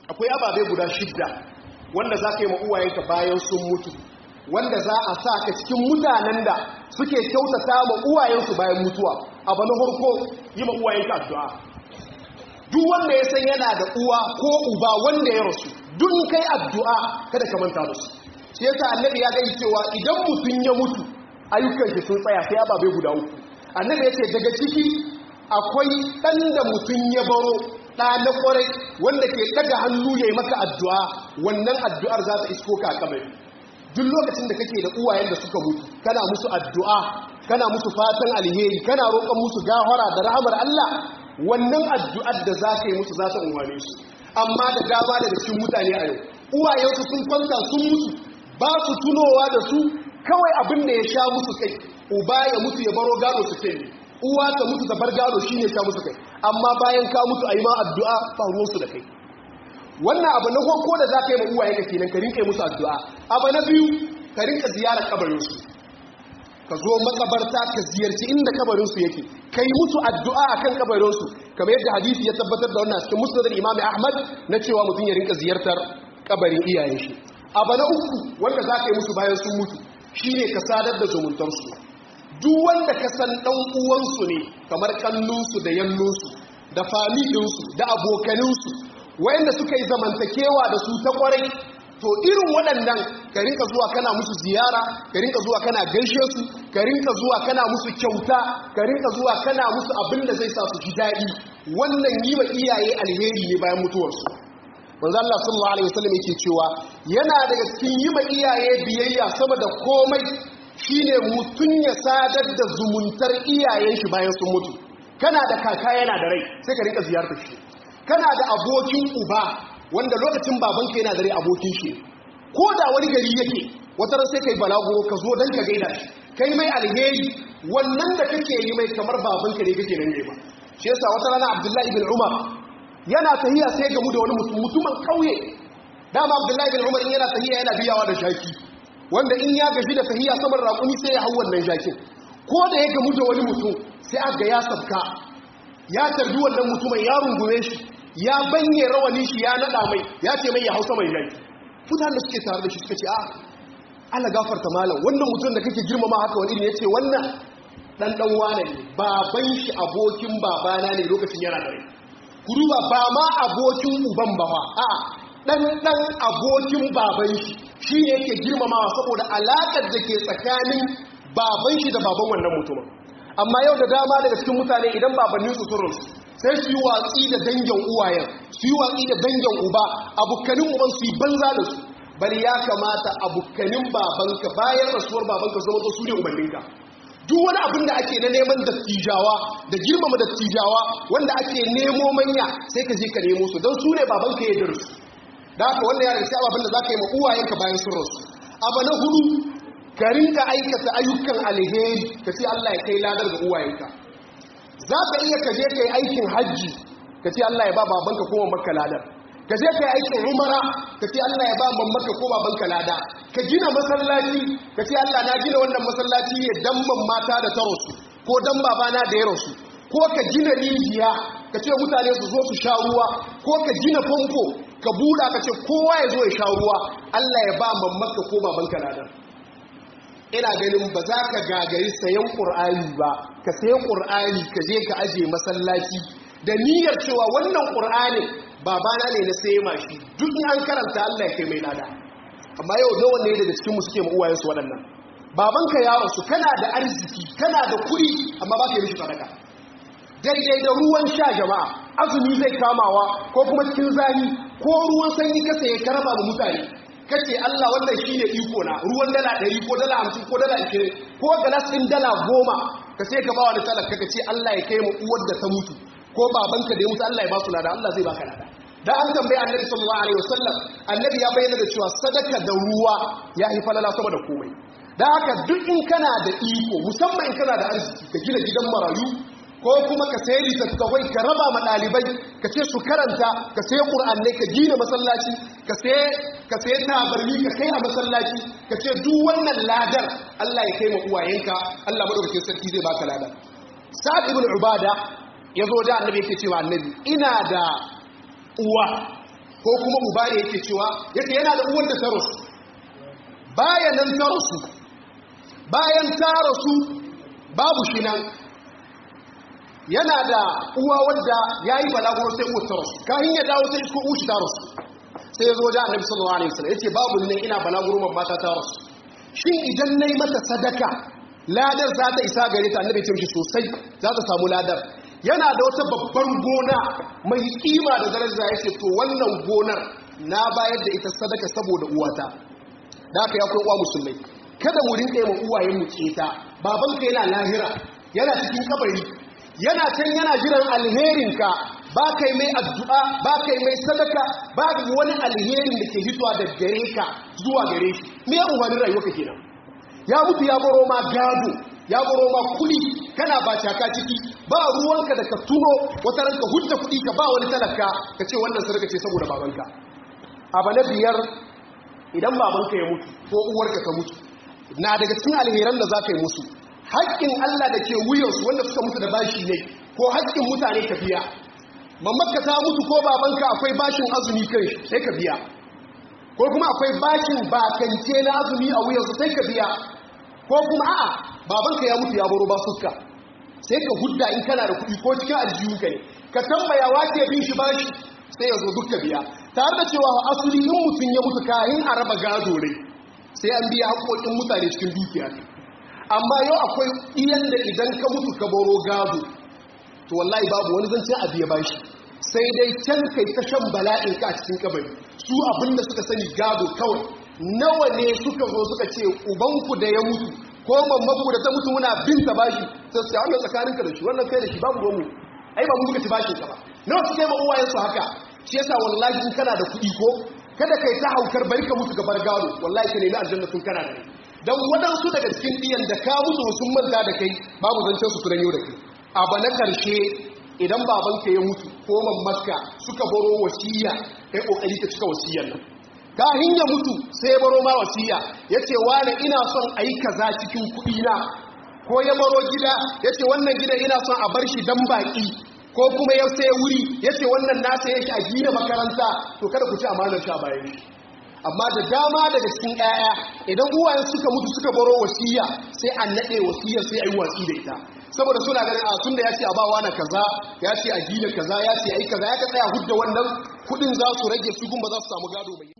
Akwai ababe guda shidda wanda za ka yi ma uwayenka bayan sun mutu, wanda za a sa ka cikin mutanen da suke kyautata ma uwayensu bayan mutuwa. Abu na farko, yi ma uwayenka addu'a. Duk wanda ya san yana da uwa ko uba wanda ya rasu, duk kai addu'a kada ka manta da su. Shi yasa Annabi ya gani cewa idan mutum ya mutu, ayyukan shi sun tsaya sai ababe guda uku. Annabi ya ce daga ciki akwai ɗan da mutum ya baro, ɗa na ƙwarai wanda ke ɗaga hannu ya yi maka addu'a, wannan addu'ar za ta isko ka a kabari. Duk lokacin da kake da uwayen da suka mutu, kana musu addu'a, kana musu fatan alheri, kana roƙon musu gafara da rahamar Allah, wannan addu'ar da za ka yi musu za ta unwane su. Amma da dama daga cikin mutane a yau, uwayensu sun kwanta sun mutu, ba su tunowa da su. Kawai abin da ya sha musu kai, uba ya mutu ya baro gado su ce, uwa ta mutu ta bar gado, shine sha musu kai. Amma bayan ka mutu a yi ma addu'a, ba ruwansu da kai. Wannan abu na farko da za ka yi ma uwaye ka kenan, ka rinka yi musu addu'a. Abu na biyu, ka rinka ziyarar kabarinsu. Ka zo makabarta ka ziyarci inda kabarinsu yake, ka yi musu addu'a akan kabarinsu, kamar yadda hadisi ya tabbatar da wannan cikin Musnad Imam Ahmad na cewa mutum ya rinka ziyartar kabarin iyayen shi. Abu na uku wanda za ka yi musu bayan sun mutu shine ka sadar da zumuntarsu. Duk wanda ka san dan uwansu ne, kamar kannunsu da yannunsu da familinsu da abokaninsu wayanda suka yi zamantakewa da su ta kwarai, to irin waɗannan ka rinka zuwa kana musu ziyara, ka rinka zuwa kana gaishe su, ka rinka zuwa kana musu kyauta, ka rinka zuwa kana musu abin da zai sa su ji daɗi. Wannan yi wa iyaye alheri ne bayan mutuwarsu. Manzo Allah sallallahu alaihi wasallam yake cewa yana daga cikin yi ma iyaye biyayya sama da komai shine mutun ya sadar da zumuntar iyayen shi bayan sun mutu. Kana da kaka yana da rai, sai ka rinka ziyartar shi. Kana da abokin uba wanda lokacin babanka yana da rai abokin shi, ko da wani gari yake, wata ran sai kai balaguro ka zo dan ka gaida shi, kai mai alheri. Wannan da kake yi mai kamar babanka ne kake nan ba. Shi yasa wata rana Abdullahi ibn Umar yana tahiya sai gamu da wani mutumin kauye. Dama Abdullahi ibn Umar in yana tahiya yana biyawa da shaki, wanda in ya gaji da tahiya saman raƙumi sai ya hau wannan shakin. Ko da ya gamu da wani mutum, sai aka ya sabka, ya tarbi wannan mutumin, ya rungume shi, ya banye rawanin shi, ya nada mai, ya ce mai ya hausa mai jaki. Mutanen da suke tare da shi suka ce, "A, Allah gafarta malam, wannan mutum da kake girmama haka wani iri?" Yace, "Wannan dan dan wane ne, baban shi abokin babana ne lokacin yana da rai." Ku duba, ba ma abokin uban ba fa, a'a, dan dan abokin baban shi shine yake girmamawa saboda alakar da ke tsakanin baban shi da baban wannan mutumin. Amma yau da dama daga cikin mutane, idan babanninsu sun rasu, sai su yi watsi da dangin uwayen, su yi watsi da dangin uba, abokanin uban su yi banza da su. Bari ya kamata abokanin babanka bayan rasuwar babanka zama su ne ubanninka. Duk wani abin da ake na neman dattijawa da girmama dattijawa, wanda ake nemo manya, sai ka je ka nemo su, don su ne babanka ya darsu. Da haka wannan ya rasa abin da za ka yi ma uwayenka bayan sun rasu. Abu na hudu, ka rinka aikata ayyukan alheri, ka ce Allah ya kai ladar ga uwayenka. Za ka iya ka je ka yi aikin hajji, ka ce Allah ya ba babanka ko mamanka ladar. Ka je ka yi aikin umara, ka ce Allah ya ba mamanka ko babanka lada. Ka gina masallaci, ka ce, "Allah, na gina wannan masallaci ne dan mata da ta rasu ko dan babana da ya rasu." Ko ka gina rijiya, ka ce mutane su zo su sha ruwa, ko ka gina famfo, ka buɗa, ka ce kowa ya zo ya sha ruwa, Allah ya ba mamanka ko babanka ladar. Ina ganin ba za ka gagari sayan ƙur'ani ba, ka sayi ƙur'ani ka je ka aje masallaci da niyyar cewa wannan ƙur'anin babana ne na saye mashi, duk in an karanta Allah ya kai mai lada. Amma yau nawa ne daga cikin mu suke ma uwayensu waɗannan? Babanka ya rasu, kana da arziki, kana da kuɗi, amma ba ka yi mishi sadaka daidai da ruwan sha. Jama'a, azumi zai kamawa ko kuma cikin zafi, ko ruwan sanyi ka saye ka raba ma mutane, kace, "Allah, wannan shine iko na," ruwan dala 100 ko dala 50 ko dala 20 ko galas ɗin dala 10, ka sai ka ba wani talaka, ka ce Allah ya kai mu uwar da ta mutu ko babanka da ya mutu, Allah ya ba su lada, Allah zai baka lada. Da an tambaye Annabi sallallahu alaihi wasallam, Annabi ya bayyana da cewa sadaka da ruwa ya yi falala sama da komai. Da haka duk in kana da iko, musamman in kana da arziki, ka gina gidan marayu, ko kuma ka sayi littattafai ka raba ma ɗalibai ka ce su karanta, ka sayi ƙur'annai, ka gina masallaci, ka sayi tabarmi ka kai a masallaci, ka ce duk wannan ladar Allah ya kai ma uwayenka, Allah madaukakin sarki zai baka ladar. Sa'ad ibn Ubada ya zo da Annabi, yake cewa Annabi, "Ina da uwa Ko kuma uba ne yake cewa yace yana da uwar da ta rasu, bayan nan ta rasu, bayan ta rasu babu shi nan, yana da uwa wadda ya yi balaguro sai uwar ta rasu, kahin ya dawo sai isko ushi ta rasu. Sai ya zo wajen Annabi sallallahu alaihi wasallam yace babu ne ina balaguro mamma ta rasu, shin idan nayi mata sadaka ladar za ta isa gare ta? Annabi ya ce mishi sosai za ta samu ladar. Yana da wata babbar gona mai kima da daraja, yace to wannan gonar na bayar da ita sadaka saboda uwata. Da haka ya kai uwa musulmai, kada mu rinka yi ma uwayen mu keta. Babanka yana lahira, yana cikin kabari, yana can yana jiran alherinka, ba kai mai addu'a, ba kai mai sadaka, ba wani alherin da ke hitowa da gare ka zuwa gare shi. Me ya umarnin rayuwarka kenan? Ya mutu ya baro ma gado, ya baro ma kuɗi, kana ba caka ciki, ba ruwanka da ka tuno wata ranka hudda kuɗi ka ba wani talaka ka ce wannan sadaka ce saboda babanka. Abu na biyar, idan babanka ya mutu ko uwarka ta mutu, na daga cikin alheran da za ka yi musu, haƙƙin Allah da ke wuyansu wanda suka mutu da bashi ne, ko haƙƙin mutane ka biya. Mamakka ta mutu ko babanka akwai bashin azumi kai sai ka biya, ko kuma akwai bashin bakance na azumi a wuyansu sai ka biya, ko kuma a'a babanka ya mutu ya baro basuka sai ka hudda in kana da kuɗi ko cikin aljihunka ne, ka tambaya wace bin shi bashi sai ya zo duka biya. Tare da cewa asali in mutum ya mutu kayan a raba gado ne sai an biya haƙoƙin mutane cikin dukiya. Amma yau akwai iyan da idan ka mutu ka baro gado, to wallahi babu wani zancen a biya bashi, sai dai can kai ta shan bala'in ka a cikin kabari. Su abinda suka sani gado kawai. Nawa ne suka zo suka ce ubanku da ya mutu ko mammanku da ta mutu muna bin ta bashi, sai su ce wannan tsakaninka da shi, wannan kai da shi babu ruwanmu, ai ba mu muka ci bashin ka ba. Nawa suka yi ma uwayensu haka? Shi yasa wallahi in kana da kuɗi ko kada kai ta haukar bari ka mutu ka bar gado, wallahi ka nemi aljanna tun kana da rai. Dan waɗansu daga cikin ɗiyan da ka mutu sun manta da kai, babu zancen su tunan yau da kai. Abu na ƙarshe, idan babanka ya mutu ko mammarka suka baro wasiya, kai kokari ka cika wasiyar nan. Kahin ya mutu sai ya baro ma wasiya, yace wani ina son ayi kaza cikin kuɗi na, ko ya baro gida yace wannan gidan ina son a bar shi dan baki, ko kuma ya sai wuri yace wannan na saye shi a gina makaranta, to kada ku ci amanar shi a bayan shi. Amma da dama daga cikin ƴaƴa idan uwayen suka mutu suka baro wasiya, sai an nade wasiyar sai ayi watsi da ita, saboda suna ganin a tunda ya ce a bawa na kaza, ya ce a gina kaza, ya ce a yi kaza, ya ka tsaya hudda wannan kudin za su rage su kuma za su samu gado mai.